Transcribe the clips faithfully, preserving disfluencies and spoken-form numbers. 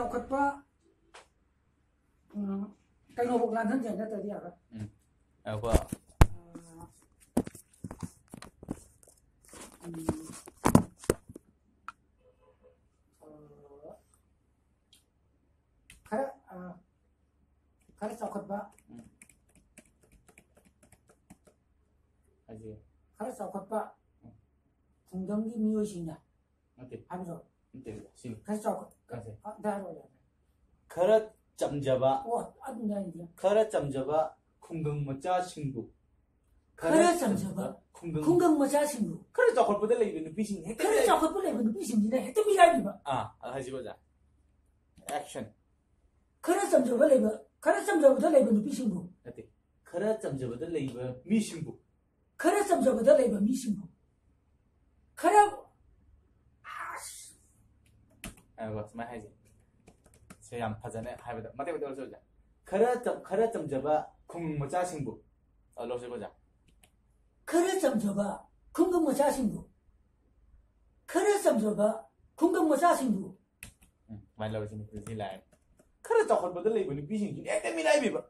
ꯆꯥꯎꯈꯠꯄ, ꯎꯝ, ꯀꯩꯅꯣꯐꯥꯎ ꯂꯥꯟꯍꯟꯁꯦ ꯅꯠꯇ꯭ꯔꯗꯤ ꯌꯥꯔꯣꯏ꯫ ꯎꯝ꯫ ꯉꯥꯏꯈꯣ꯫ ꯑꯥ, ꯎꯝ, ꯑꯥ, ꯈꯔ, ꯑꯥ, ꯈꯔ ꯆꯥꯎꯈꯠꯄ, ꯎꯝ꯫ ꯍꯥꯏꯁꯦ꯫ ꯈꯔ ꯆꯥꯎꯈꯠꯄ ꯎꯝ꯫ ꯈꯨꯡꯒꯪꯒꯤ ꯃꯤꯑꯣꯏꯁꯤꯡꯅ ꯅꯠꯇꯦ꯫ ꯍꯥꯏꯕꯗꯣ ꯅꯠꯇꯦ꯫ ꯁꯤꯅꯤ꯫ ꯈꯔ ꯆꯥꯎꯈꯠ ꯀꯩꯅꯣꯁꯦ꯫ ꯑ, ꯑꯝꯇ ꯍꯥꯏꯔꯛꯑꯣ ꯌꯥꯔꯦ꯫ ꯈꯔ ꯆꯝꯖꯕ꯫ ꯑꯣ, ꯑꯗꯨꯅꯦ ꯑꯩꯅ ꯈꯔ ꯆꯝꯖꯕ ꯈꯨꯡꯒꯪ ꯃꯆꯥꯁꯤꯡꯕꯨ꯫ ꯈꯔ ꯆꯝꯖꯕ ꯈꯨꯡꯒꯪ꯫ ꯈꯨꯡꯒꯪ ꯃꯆꯥꯁꯤꯡꯕꯨ꯫ ꯈꯔ ꯆꯥꯎꯈꯠꯄꯗ ꯂꯩꯕ ꯅꯨꯄꯤꯁꯤꯡ ꯍꯦꯛꯇ ꯈꯔ ꯂꯩ-, ꯆꯥꯎꯈꯠꯄ ꯂꯩꯕ ꯅꯨꯄꯤꯁꯤꯡꯁꯤꯅ ꯍꯦꯛꯇ ꯃꯤꯔꯥꯏꯕꯤꯕ꯫ ꯑꯥ, ꯑꯗ ꯍꯥꯏꯁꯤꯀꯣ ꯑꯣꯖꯥ꯫ Action꯫ ꯈꯔ ꯆꯝꯖꯕ ꯂꯩꯕ, ꯈꯔ ꯆꯝꯖꯕꯗ ꯂꯩꯕ ꯅꯨꯄꯤꯁꯤꯡꯕꯨ꯫ ꯅꯠꯇꯦ꯫ ꯈꯔ ꯆꯝꯖꯕꯗ ꯂꯩꯕ ꯃꯤꯁꯤꯡꯕꯨ꯫ ꯈꯔ ꯆꯝꯖꯕꯗ ꯂꯩꯕ ꯃꯤꯁꯤꯡꯕꯨ꯫ ꯈꯔ, ꯑꯁ, ꯍꯥꯏꯕ ꯁꯨꯃꯥꯏꯅ ꯍꯥꯏꯁꯦ꯫ ꯁꯦ ꯌꯥꯝ ꯐꯖꯅ ꯍꯥꯏꯕꯗ ꯃꯇꯦꯛ ꯃꯇꯦꯛ ꯂꯧꯁꯤ ꯑꯣꯖꯥ꯫ ꯈꯔ ꯆꯝ-, ꯈꯔ ꯆꯝꯖꯕ ꯈꯨꯡꯒꯪ ꯃꯆꯥꯁꯤꯡꯕꯨ꯫ ꯑ, ꯂꯧꯁꯤꯀꯣ ꯑꯣꯖꯥ꯫ ꯈꯔ ꯆꯝꯖꯕ ꯈꯨꯡꯒꯪ ꯃꯆꯥꯁꯤꯡꯕꯨ꯫ ꯈꯔ ꯆꯝꯖꯕ ꯈꯨꯡꯒꯪ ꯃꯆꯥꯁꯤꯡꯕꯨ꯫ ꯎꯝ, ꯑꯗꯨꯃꯥꯏꯅ ꯂꯧꯔꯁꯤꯅꯦ꯫ ꯑꯗꯨꯗꯤ ꯂꯥꯛꯑꯦ꯫ ꯈꯔ ꯆꯥꯎꯈꯠꯄꯗ ꯂꯩꯕ ꯅꯨꯄꯤꯁꯤꯡꯁꯤꯅ ꯍꯦꯛꯇ ꯃꯤꯔꯥꯏꯕꯤꯕ꯫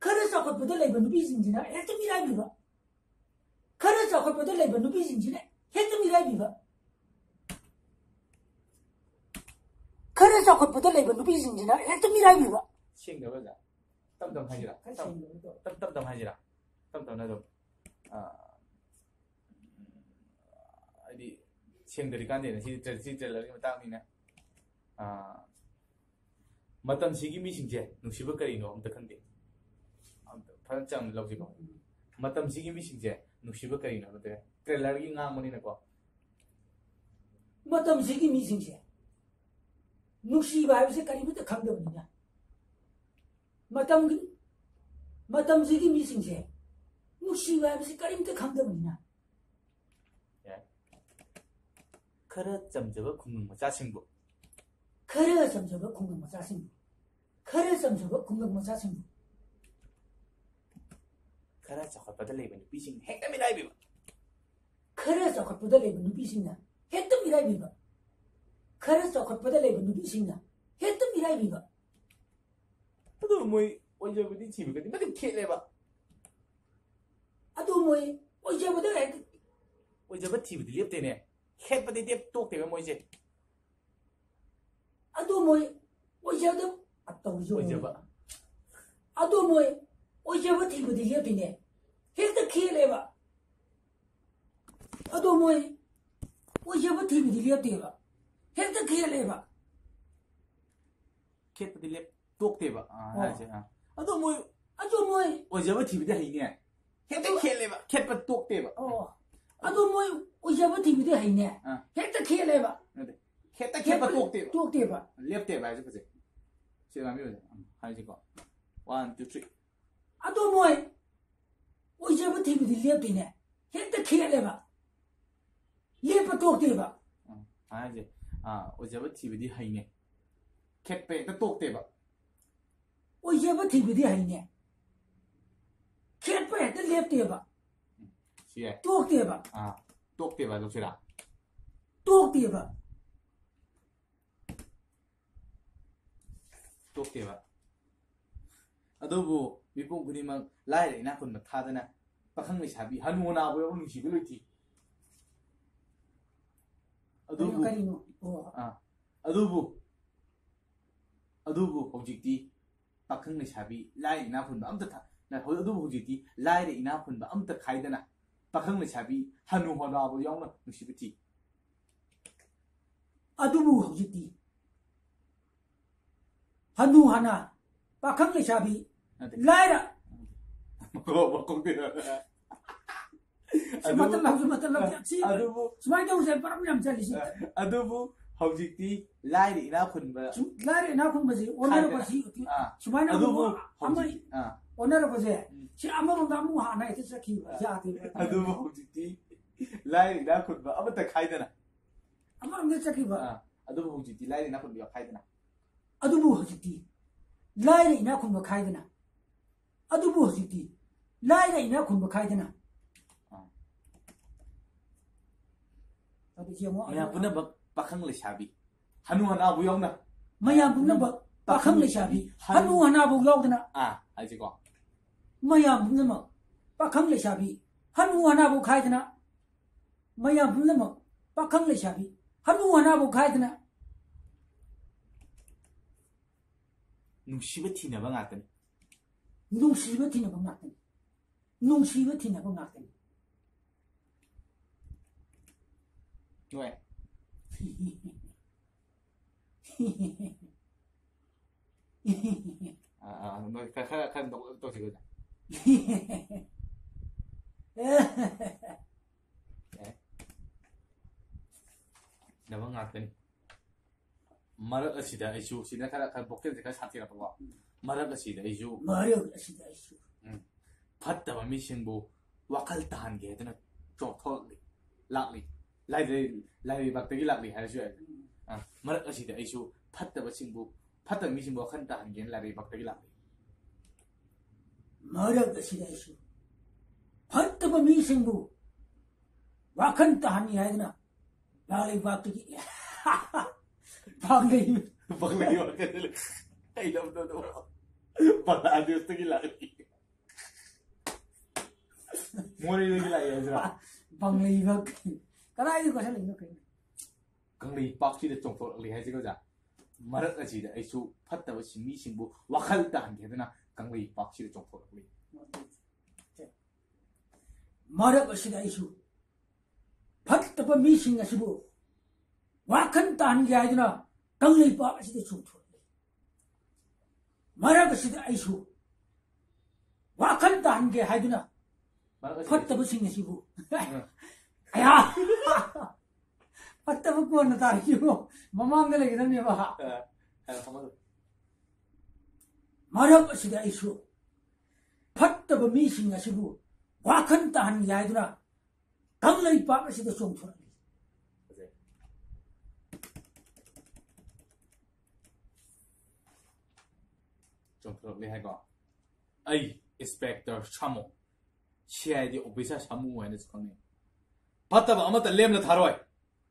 ꯈꯔ ꯆꯥꯎꯈꯠꯄꯗ ꯂꯩꯕ ꯅꯨꯄꯤꯁꯤꯡꯁꯤꯅ ꯍꯦꯛꯇ ꯃꯤꯔꯥꯏꯕꯤꯕ꯫ ꯈꯔ ꯆꯥꯎꯈꯠꯄꯗ ꯂꯩꯕ ꯅꯨꯄꯤꯁꯤꯡꯁꯤꯅ ꯍꯦꯛꯇ ꯃꯤꯔꯥꯏꯕꯤꯕ꯫ ꯈꯔ ꯆꯥꯎꯈꯠꯄꯗ ꯂꯩꯕ ꯅꯨꯄꯤꯁꯤꯡꯁꯤꯅ ꯍꯦꯛꯇ ꯃꯤꯔꯥꯏꯕꯤꯕ꯫ ꯁꯦꯡꯗꯕ ꯑꯣꯖꯥ? ꯇꯞ ꯇꯞ ꯍꯥꯏꯁꯤꯔꯥ? ꯈꯔ ꯇꯞ ꯁꯦꯡꯗꯕꯗꯣ꯫ ꯇꯞ ꯇꯞ ꯇꯞ ꯍꯥꯏꯁꯤꯔꯥ? ꯇꯞ ꯇꯞꯅ ꯑꯗꯨꯝ꯫ ꯑꯥ, ꯍꯥꯏꯗꯤ ꯁꯦꯡꯗꯔꯤꯀꯥꯟꯗꯦꯅ ꯁꯤ ꯇ꯭ꯔꯦ-, ꯁꯤ trailerꯒꯤ ꯃꯇꯥꯡꯅꯤꯅ꯫ ꯑꯥ, ꯃꯇꯝꯁꯤꯒꯤ ꯃꯤꯁꯤꯡꯁꯦ ꯅꯨꯡꯁꯤꯕ ꯀꯔꯤꯅꯣ ꯑꯝꯇ ꯈꯪꯗꯦ꯫ ꯑꯝꯇ ꯐꯖꯅ ꯆꯪꯅ ꯂꯧꯁꯤꯀꯣ꯫ ꯃꯇꯝꯁꯤꯒꯤ ꯃꯤꯁꯤꯡꯁꯦ ꯅꯨꯡꯁꯤꯕ ꯀꯔꯤꯅꯣ? ꯅꯠꯇꯦ, trailerꯒꯤ ꯉꯥꯡꯕꯅꯤꯅꯀꯣ꯫ ꯃꯇꯝꯁꯤꯒꯤ ꯃꯤꯁꯤꯡꯁꯦ ꯅꯨꯡꯁꯤꯕ ꯍꯥꯏꯕꯁꯦ ꯀꯔꯤꯃꯠꯇ ꯈꯪꯗꯕꯅꯤꯅ, ꯃꯇꯝꯒꯤ, ꯃꯇꯝꯁꯤꯒꯤ ꯃꯤꯁꯤꯡꯁꯦ ꯅꯨꯡꯁꯤꯕ ꯍꯥꯏꯕꯁꯦ ꯀꯔꯤꯃꯠꯇ ꯈꯪꯗꯕꯅꯤꯅ, ꯈꯔ ꯆꯝꯖꯕ ꯈꯨꯡꯒꯪ ꯃꯆꯥꯁꯤꯡꯕꯨ꯫ ꯈꯔ ꯆꯝꯖꯕ ꯈꯨꯡꯒꯪ ꯃꯆꯥꯁꯤꯡꯕꯨ, ꯈꯔ ꯆꯝꯖꯕ ꯈꯨꯡꯒꯪ ꯃꯆꯥꯁꯤꯡꯕꯨ, ꯈꯔ ꯆꯥꯎꯈꯠꯄꯗ ꯂꯩꯕ ꯅꯨꯄꯤꯁꯤꯡ ꯍꯦꯛꯇ ꯃꯤꯔꯥꯏꯕꯤꯕ꯫ ꯈꯔ ꯆꯥꯎꯈꯠꯄꯗ ꯂꯩꯕ ꯅꯨꯄꯤꯁꯤꯡꯅ ꯍꯦꯛꯇ ꯃꯤꯔꯥꯏꯕꯤꯕ꯫ ꯈꯔ ꯆꯥꯎꯈꯠꯄꯗ ꯂꯩꯕ ꯅꯨꯄꯤꯁꯤꯡꯅ ꯍꯦꯛꯇ ꯃꯤꯔꯥꯏꯕꯤꯕ꯫ ꯑꯗꯨ ꯃꯣꯏ ꯑꯣꯏꯖꯕꯗꯤ ꯊꯤꯕꯒꯗꯤ ꯃꯇꯤꯛ ꯈꯦꯠꯂꯦꯕ꯫ ꯑꯗꯨ ꯃꯣꯏ ꯑꯣꯏꯖꯕꯗ ꯍꯦꯛꯇ ꯑꯣꯏꯖꯕ ꯊꯤꯕꯗꯤ ꯂꯦꯞꯇꯦꯅꯦ꯫ ꯈꯦꯠꯄꯗꯤ ꯂꯦꯞ ꯇꯣꯛꯇꯦꯕ ꯃꯣꯏꯁꯦ꯫ ꯑꯗꯨ ꯃꯣꯏ ꯑꯣꯏꯖꯕꯗ ꯇꯧꯔꯤꯁꯦ꯫ ꯑꯣꯏꯖꯕ꯫ ꯑꯗꯨ ꯃꯣꯏ ꯑꯣꯏꯖꯕ ꯊꯤꯕꯗꯤ ꯂꯦꯞꯇꯦꯅꯦ꯫ ꯍꯦꯛꯇ ꯈꯦꯠꯂꯦꯕ꯫ ꯑꯗꯨ ꯃꯣꯏ ꯑꯣꯏꯖꯕ ꯊꯤꯕꯗꯤ ꯂꯦꯞꯇꯦꯕ꯫ ꯍꯦꯛꯇ ꯈꯦꯠꯂꯦꯕ꯫ ꯈꯦꯠꯄꯗꯤ ꯂꯦꯞ ꯇꯣꯛꯇꯦꯕ꯫ ꯑꯥ, ꯍꯥꯏꯁꯦ, ꯑꯥ꯫ ꯑꯗꯣ ꯃꯣꯏ ꯑꯗꯨ ꯃꯣꯏ ꯑꯣꯏꯖꯕ ꯊꯤꯕꯗꯤ ꯍꯩꯅꯦ꯫ ꯍꯦꯛꯇ ꯈꯦꯠꯂꯦꯕ꯫ ꯈꯦꯠꯄ ꯇꯣꯛꯇꯦꯕ꯫ ꯑꯣ ꯑꯗꯨ ꯃꯣꯏ ꯑꯣꯏꯖꯕ ꯊꯤꯕꯗꯤ ꯍꯩꯅꯦ꯫ ꯑꯥ꯫ ꯍꯦꯛꯇ ꯈꯦꯠꯂꯦꯕ꯫ ꯅꯠꯇꯦ꯫ ꯈꯦꯠꯇ ꯈꯦꯠꯄ ꯇꯣꯛꯇꯦꯕ꯫ ꯇꯣꯛꯇꯦꯕ꯫ ꯂꯦꯞꯇꯦꯕ ꯍꯥꯏꯁꯦ ꯐꯖꯩ꯫ ꯁꯤ ꯉꯥꯡꯕꯤꯕꯁꯦ꯫ ꯎꯝ, ꯍꯥꯏꯁꯤꯀꯣ꯫ One, two, three꯫ ꯑꯗꯨ ꯃꯣꯏ ꯑꯣꯏꯖꯕ ꯊꯤꯕꯗꯤ ꯂꯦꯞꯇꯦꯅꯦ꯫ ꯍꯦꯛꯇ ꯈꯦꯠꯂꯦꯕ꯫ ꯂꯦꯞꯄ ꯇꯣꯛꯇꯦꯕ꯫ ꯎꯝ, ꯍꯥꯏꯁꯦ꯫ ꯑꯥ, ꯑꯣꯏꯖꯕ ꯊꯤꯕꯗꯤ ꯍꯩꯅꯦ꯫ ꯈꯦꯠꯄ ꯍꯦꯛꯇ ꯇꯣꯛꯇꯦꯕ꯫ ꯑꯣꯏꯖꯕ ꯊꯤꯕꯗꯤ ꯍꯩꯅꯦ꯫ ꯈꯦꯠꯄ ꯍꯦꯛꯇ ꯂꯦꯞꯇꯦꯕ꯫ ꯁꯤ ꯌꯥꯏ꯫ ꯇꯣꯛꯇꯦꯕ꯫ ꯑꯥ, ꯇꯣꯛꯇꯦꯕ ꯂꯧꯁꯤꯔꯥ? ꯇꯣꯛꯇꯦꯕ꯫ ꯇꯣꯛꯇꯦꯕ꯫ ꯑꯗꯨꯕꯨ ꯃꯤꯄꯨꯝ ꯈꯨꯗꯤꯡꯃꯛ ꯂꯥꯏꯔ ꯏꯅꯥꯛ ꯈꯨꯟꯕ ꯊꯥꯗꯅ ꯄꯥꯈꯪ ꯂꯩꯁꯥꯕꯤ ꯍꯅꯨ ꯍꯅꯥꯕ ꯌꯥꯎꯕ ꯅꯨꯡꯁꯤꯕ ꯂꯩꯇꯦ꯫ ꯑꯗꯨꯕꯨ ꯀꯔꯤꯅꯣ? ꯑꯣ꯫ ꯑꯥ, ꯑꯗꯨꯕꯨ ꯑꯗꯨꯕꯨ ꯍꯧꯖꯤꯛꯇꯤ ꯄꯥꯈꯪ ꯂꯩꯁꯥꯕꯤ ꯂꯥꯏꯔ ꯏꯅꯥꯛ ꯈꯨꯟꯕ ꯑꯝꯇ ꯊ-, ꯅ-, ꯍꯧ-, ꯑꯗꯨꯕꯨ ꯍꯧꯖꯤꯛꯇꯤ ꯂꯥꯏꯔ ꯏꯅꯥꯛ ꯈꯨꯟꯕ ꯑꯝꯇ ꯈꯥꯏꯗꯅ ꯄꯥꯈꯪ ꯂꯩꯁꯥꯕꯤ ꯍꯅꯨ ꯍꯅꯥꯕ ꯌꯥꯎꯅ ꯅꯨꯡꯁꯤꯕ ꯊꯤ꯫ ꯑꯗꯨꯕꯨ ꯍꯧꯖꯤꯛꯇꯤ ꯍꯅꯨ ꯍꯅꯥ, ꯄꯥꯈꯪ ꯂꯩꯁꯥꯕꯤ, ꯅꯠꯇꯦ꯫ ꯂꯥꯏꯔ꯫ ꯃꯀꯣꯛ, ꯃꯀꯣꯛꯇꯤ꯫ ꯁꯤ ꯃꯇꯝ ꯂꯧꯁꯤ, ꯃꯇꯝ ꯂꯧꯁꯤ꯫ ꯁꯤ ꯑꯗꯨꯕꯨ ꯁꯨꯃꯥꯏꯅ ꯇꯧꯁꯦ ꯃꯔꯝ ꯌꯥꯝ ꯆꯠꯂꯤꯁꯤ꯫ ꯑꯗꯨꯕꯨ ꯍꯧꯖꯤꯛꯇꯤ ꯂꯥꯏꯔ ꯏꯅꯥꯛ ꯈꯨꯟꯕ ꯁꯨꯝ ꯂꯥꯏꯔ ꯏꯅꯥꯛ ꯈꯨꯟꯕꯁꯤ ꯑꯣꯟꯅꯔꯛꯄ ꯁꯤ ꯑꯥ, ꯁꯨꯃꯥꯏꯅ ꯑꯗꯨꯕꯨ ꯑꯃꯨꯛ ꯑꯃ ꯍꯧꯖꯤꯛ-, ꯑꯥ, ꯑꯣꯟꯅꯔꯛꯄꯁꯦ ꯎꯝ꯫ ꯁꯤ ꯑꯃꯔꯣꯝꯗ ꯑꯃꯨꯛ ꯍꯥꯟꯅ ꯍꯦꯛꯇ ꯆꯠꯈꯤꯕ ꯌꯥꯗꯦꯕ꯫ ꯑꯗꯨꯕꯨ ꯍꯧꯖꯤꯛꯇꯤ ꯂꯥꯏꯔ ꯏꯅꯥꯛ ꯈꯨꯟꯕ ꯑꯃꯠꯇ ꯈꯥꯏꯗꯅ꯫ ꯑꯃꯔꯣꯝꯗ ꯆꯠꯈꯤꯕ꯫ ꯑꯥ, ꯑꯗꯨꯕꯨ ꯍꯧꯖꯤꯛꯇꯤ ꯂꯥꯏꯔ ꯏꯅꯥꯛ ꯈꯨꯟꯕ ꯈꯥꯏꯗꯅ꯫ ꯑꯗꯨꯕꯨ ꯍꯧꯖꯤꯛꯇꯤ ꯂꯥꯏꯔ ꯏꯅꯥꯛ ꯈꯨꯟꯕ ꯈꯥꯏꯗꯅ꯫ ꯑꯗꯨꯕꯨ ꯍꯧꯖꯤꯛꯇꯤ ꯂꯥꯏꯔ ꯏꯅꯥꯛ ꯈꯨꯟꯕ ꯈꯥꯏꯗꯅ꯫ ꯑꯥ꯫ ꯑꯗꯨ ꯌꯦꯡꯉꯣ, ꯃꯌꯥꯝ ꯑꯗꯨ ꯄꯨꯝꯅꯃꯛ ꯄꯥꯈꯪ ꯂꯩꯁꯥꯕꯤ ꯍꯅꯨ ꯍꯅꯥꯕꯨ ꯌꯥꯎꯅ꯫ ꯃꯌꯥꯝ ꯄꯨꯝꯅꯃꯛ ꯄꯥꯈꯪ ꯂꯩꯁꯥꯕꯤ ꯍꯅꯨ ꯍꯅꯥꯕꯨ ꯌꯥꯎꯗꯅ, ꯑꯥ, ꯍꯥꯏꯁꯤꯀꯣ꯫ ꯃꯌꯥꯝ ꯄꯨꯝꯅꯃꯛ ꯄꯥꯈꯪ ꯂꯩꯁꯥꯕꯤ ꯍꯅꯨ ꯍꯅꯥꯕꯨ ꯈꯥꯏꯗꯅ, ꯃꯌꯥꯝ ꯄꯨꯝꯅꯃꯛ ꯄꯥꯈꯪ ꯂꯩꯁꯥꯕꯤ ꯍꯅꯨ ꯍꯅꯥꯕꯨ ꯈꯥꯏꯗꯅ ꯅꯨꯡꯁꯤꯕ ꯊꯤꯅꯕ ꯉꯥꯛꯇꯅꯤ꯫ ꯅꯨꯡꯁꯤꯕ ꯊꯤꯅꯕ ꯉꯥꯛꯇꯅꯤ꯫ ꯅꯨꯡꯁꯤꯕ ꯊꯤꯅꯕ ꯉꯥꯛꯇꯅꯤ꯫ ꯅꯣꯏ꯫ ꯑꯥ, ꯑꯥ, ꯅꯣꯏ ꯈꯔ, ꯈꯔ, ꯈꯔ ꯅꯣꯛꯂꯒ ꯇꯧꯁꯤꯀꯣ꯫ ꯅꯕ ꯉꯥꯛꯇꯅꯤ꯫ ꯃꯔꯛ ꯑꯁꯤꯗ ꯑꯩꯁꯨ, ꯁꯤꯅ ꯈꯔ, ꯈꯔ vocalꯁꯦ ꯈꯔ ꯁꯥꯊꯤꯔꯛꯄꯀꯣ꯫ ꯃꯔꯛ ꯑꯁꯤꯗ ꯑꯩꯁꯨ ꯃꯔꯛ ꯑꯁꯤꯗ ꯑꯩꯁꯨ ꯐꯠꯇꯕ ꯃꯤꯁꯤꯡꯕꯨ ꯋꯥꯈꯜ ꯇꯥꯍꯟꯒꯦ ꯍꯥꯏꯗꯨꯅ ꯆꯣꯡꯊꯣꯛꯂꯛꯂꯤ, ꯂꯥꯛꯂꯤ꯫ ꯂꯥꯏꯔꯩ-, ꯂꯥꯏꯔꯩꯕꯥꯛꯇꯒꯤ ꯂꯥꯛꯂꯤ ꯍꯥꯏꯔꯁꯨ ꯌꯥꯏ꯫ ꯑ, ꯃꯔꯛ ꯑꯁꯤꯗ ꯑꯩꯁꯨ ꯐꯠꯇꯕꯁꯤꯡꯕꯨ, ꯐꯠꯇꯕ ꯃꯤꯁꯤꯡꯕꯨ ꯋꯥꯈꯜ ꯇꯥꯍꯟꯒꯦꯅ ꯂꯥꯏꯔꯩꯕꯥꯛꯇꯒꯤ ꯂꯥꯛꯂꯤ꯫ ꯃꯔꯛ ꯑꯁꯤꯗ ꯑꯩꯁꯨ ꯐꯠꯇꯕ ꯃꯤꯁꯤꯡꯕꯨ ꯋꯥꯈꯜ ꯇꯥꯍꯟꯒꯦ ꯍꯥꯏꯗꯨꯅ ꯂꯥꯏꯔꯩꯕꯥꯛꯇꯒꯤ ꯄꯥꯡꯒꯩ ꯄꯥꯡꯒꯩ ꯋꯥꯈꯜ ꯑꯩ ꯂꯝꯗꯣ ꯕꯪꯒ꯭ꯂꯥꯗꯦꯁꯇꯒꯤ ꯂꯥꯛꯂꯤ꯫ ꯃꯣꯔꯦꯗꯒꯤ ꯂꯥꯛꯏ ꯍꯥꯏꯁꯤꯔꯥ? ꯄꯥꯡꯒꯩꯕ ꯀꯗꯥꯏꯗꯒꯤ ꯀꯣꯏꯁꯜꯂꯛꯏꯅꯣ ꯀꯩꯅꯣ? ꯀꯪꯂꯩꯄꯥꯛꯁꯤꯗ ꯆꯣꯡꯊꯣꯔꯛꯂꯤ ꯍꯥꯏꯁꯤꯒ ꯑꯣꯖꯥ꯫ ꯃꯔꯛ ꯑꯁꯤꯗ ꯑꯩꯁꯨ ꯐꯠꯇꯕ ꯁꯤ-, ꯃꯤꯁꯤꯡꯕꯨ ꯋꯥꯈꯜ ꯇꯥꯍꯟꯒꯦ ꯍꯥꯏꯗꯨꯅ ꯀꯪꯂꯩꯄꯥꯛꯁꯤꯗ ꯆꯣꯡꯊꯣꯔꯛꯂꯤ꯫ ꯃꯔꯛ ꯑꯁꯤꯗ ꯑꯩꯁꯨ ꯐꯠꯇꯕ ꯃꯤꯁꯤꯡ ꯑꯁꯤꯕꯨ ꯋꯥꯈꯜ ꯇꯥꯍꯟꯒꯦ ꯍꯥꯏꯗꯨꯅ ꯀꯪꯂꯩꯄꯥꯛ ꯑꯁꯤꯗ ꯆꯣꯡꯊꯣꯔꯛꯂꯤ꯫ ꯃꯔꯛ ꯑꯁꯤꯗ ꯑꯩꯁꯨ ꯋꯥꯈꯜ ꯇꯥꯍꯟꯒꯦ ꯍꯥꯏꯗꯨꯅ ꯃꯔꯛ ꯑꯁꯤꯗ ꯐꯠꯇꯕꯁꯤꯡ ꯑꯁꯤꯕꯨ ꯑꯌꯥ! ꯐꯠꯇꯕ ꯀꯣꯟꯅ ꯇꯥꯔꯤꯁꯤꯕꯨ ꯃꯃꯥꯡꯗ ꯂꯩꯒꯗꯕꯅꯦꯕ꯫ ꯑ, ꯍꯥꯏꯔꯣ, ꯊꯝꯃꯣ꯫ ꯃꯔꯛ ꯑꯁꯤꯗ ꯑꯩꯁꯨ ꯐꯠꯇꯕ ꯃꯤꯁꯤꯡ ꯑꯁꯤꯕꯨ ꯋꯥꯈꯜ ꯇꯥꯍꯟꯒꯦ ꯍꯥꯏꯗꯨꯅ ꯀꯪꯂꯩꯄꯥꯛ ꯑꯁꯤꯗ ꯆꯣꯡꯊꯣꯔꯛꯂꯤ꯫ ꯐꯖꯩ꯫ ꯆꯣꯡꯊꯣꯔꯛꯂꯤ ꯍꯥꯏꯀꯣ꯫ ꯑꯩ ꯏꯟꯁꯄꯦꯛꯇꯔ ꯁꯥꯃꯨ, ꯁꯤ ꯑꯥꯏ ꯗꯤ ꯑꯣꯐꯤꯁꯥꯔ ꯁꯥꯃꯨ ꯍꯥꯏꯅꯁꯨ ꯈꯪꯅꯩ꯫ ꯐꯠꯇꯕ ꯑꯃꯠꯇ ꯂꯦꯝꯅ ꯊꯥꯔꯣꯏ꯫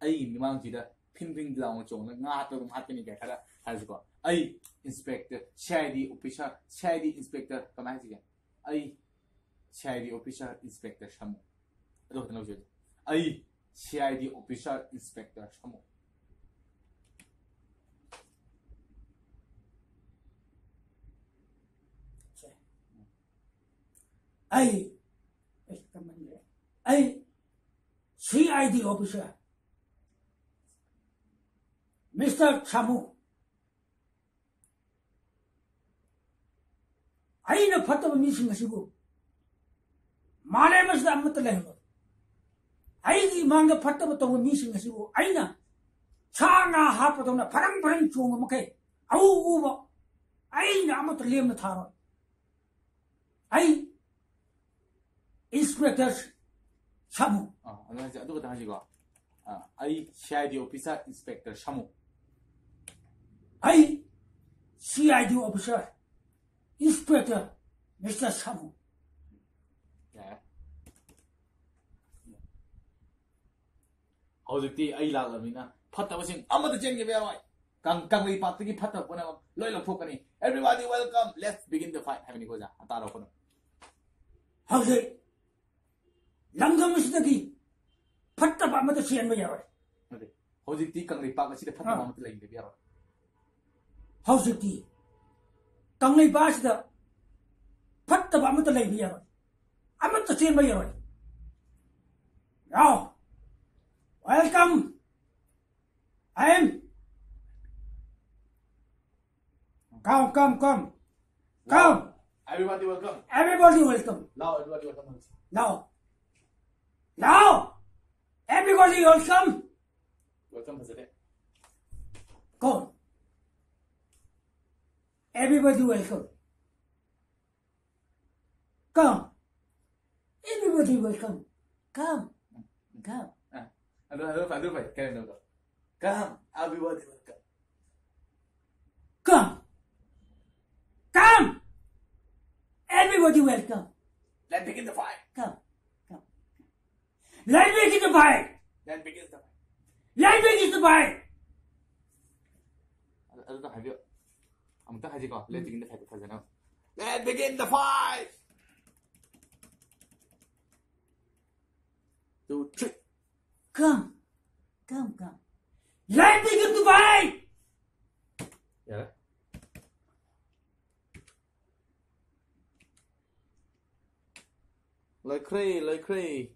ꯑꯩꯒꯤ ꯃꯤꯃꯥꯡꯁꯤꯗ ꯐꯤꯟ ꯐꯤꯟ ꯂꯥꯎꯅ ꯆꯣꯡꯉꯒ ꯉꯥ ꯍꯥꯠꯄ ꯑꯗꯨꯝ ꯍꯥꯠꯀꯅꯤ ꯀꯥꯏ ꯈꯔ ꯍꯥꯏꯔꯁꯤꯀꯣ꯫ ꯑꯩ inspector, C I D officer, C I D inspector ꯀꯃꯥꯏ ꯍꯥꯏꯁꯤꯒꯦ? ꯑꯩ C I D officer, inspector ꯁꯥꯃꯨ꯫ ꯑꯗꯨ ꯈꯛꯇꯪ ꯂꯧꯖꯒꯦ꯫ ꯑꯩ C I D officer, inspector ꯁꯥꯃꯨ꯫ ꯑꯩ ꯑꯩ C I D officer, Mister ꯁꯥꯃꯨ, ꯑꯩꯅ ꯐꯠꯇꯕ ꯃꯤꯁꯤꯡ ꯑꯁꯤꯕꯨ ꯃꯥꯂꯦꯝ ꯑꯁꯤꯗ ꯑꯃꯠꯇ ꯂꯩꯍꯜꯂꯣꯏ꯫ ꯑꯩꯒꯤ ꯏꯃꯥꯡꯗ ꯐꯠꯇꯕ ꯇꯧꯕ ꯃꯤꯁꯤꯡ ꯑꯁꯤꯕꯨ ꯑꯩꯅ ꯁꯥ ꯉꯥ ꯍꯥꯠꯄꯗꯧꯅ ꯐꯔꯪ ꯐꯔꯪ ꯆꯣꯡꯕ ꯃꯈꯩ ꯑꯎ ꯎꯕ ꯑꯩꯅ ꯑꯃꯠꯇ ꯂꯦꯝꯅ ꯊꯥꯔꯣꯏ꯫ ꯑꯩ inspector ꯁꯥꯃꯨ꯫ ꯑꯥ, ꯑꯗꯨ ꯍꯥꯏꯁꯦ, ꯑꯗꯨ ꯈꯛꯇꯪ ꯍꯥꯏꯁꯤꯀꯣ꯫ ꯑꯥ, ꯑꯩ C I D officer, inspector ꯁꯥꯃꯨ꯫ ꯑꯩ C I D officer, inspector, Mister ꯁꯥꯃꯨ꯫ ꯌꯥꯔꯦ꯫ ꯍꯧꯖꯤꯛꯇꯤ ꯑꯩ ꯂꯥꯛꯂꯕꯅꯤꯅ ꯐꯠꯇꯕꯁꯤꯡ ꯑꯃꯠꯇ ꯆꯦꯟꯈꯤꯕ ꯌꯥꯔꯣꯏ꯫ ꯀꯪ-, ꯀꯪꯂꯩꯄꯥꯛꯇꯒꯤ ꯐꯠꯇꯕ ꯄꯨꯝꯅꯃꯛ ꯂꯣꯏ ꯂꯧꯊꯣꯛꯀꯅꯤ꯫ Everybody welcome, let's begin the fight ꯍꯥꯏꯕꯅꯤꯀꯣ ꯑꯣꯖꯥ꯫ ꯇꯥꯔꯣ ꯈꯨꯅꯨ꯫ ꯍꯧꯖꯤꯛ ꯂꯝꯗꯝ ꯑꯁꯤꯗꯒꯤ ꯐꯠꯇꯕ ꯑꯃꯠꯇ ꯆꯦꯟꯕ ꯌꯥꯔꯣꯏ꯫ ꯅꯠꯇꯦ, ꯍꯧꯖꯤꯛꯇꯤ ꯀꯪꯂꯩꯄꯥꯛ ꯑꯁꯤꯗ ꯐꯠꯇꯕ ꯑꯥ꯫ ꯑꯃꯠꯇ ꯂꯩꯕ ꯌꯥꯔꯣꯏ꯫ ꯍꯧꯖꯤꯛꯇꯤ ꯀꯪꯂꯩꯄꯥꯛ ꯑꯁꯤꯗ ꯐꯠꯇꯕ ꯑꯃꯠꯇ ꯂꯩꯕ ꯌꯥꯔꯣꯏ, ꯑꯃꯠꯇ ꯆꯦꯟꯕ ꯌꯥꯔꯣꯏ꯫ Now, welcome. I am. Come, come, come. Come. Everybody welcome. Everybody welcome. Now everybody welcome. Now. Now. Everybody welcome. Welcome ꯐꯖꯔꯦ꯫ Come. Everybody welcome. Come. Everybody welcome. Come. Come. ꯑꯗꯨ, ꯑꯗꯨ, ꯑꯗꯨ ꯐꯩ, ꯀꯩꯅꯣꯗꯣ꯫ Come, everybody welcome. Come. Come. Everybody welcome. Let's begin the fight. Come. Come. Let me get the fight. Let's begin the fight. Let begin the fight. ꯑꯗꯨꯗ ꯍꯥꯏꯕꯤꯌꯨ꯫ ꯑꯃꯨꯛꯇ ꯍꯥꯏꯁꯤꯀꯣ꯫ Let begin the fight ꯐꯖꯅ꯫ Let begin the fight. Two, three. Come. Come, come. Let begin the fight. ꯌꯥꯔꯦ꯫ ꯂꯣꯏꯈ꯭ꯔꯦ, ꯂꯣꯏꯈ꯭ꯔꯦ꯫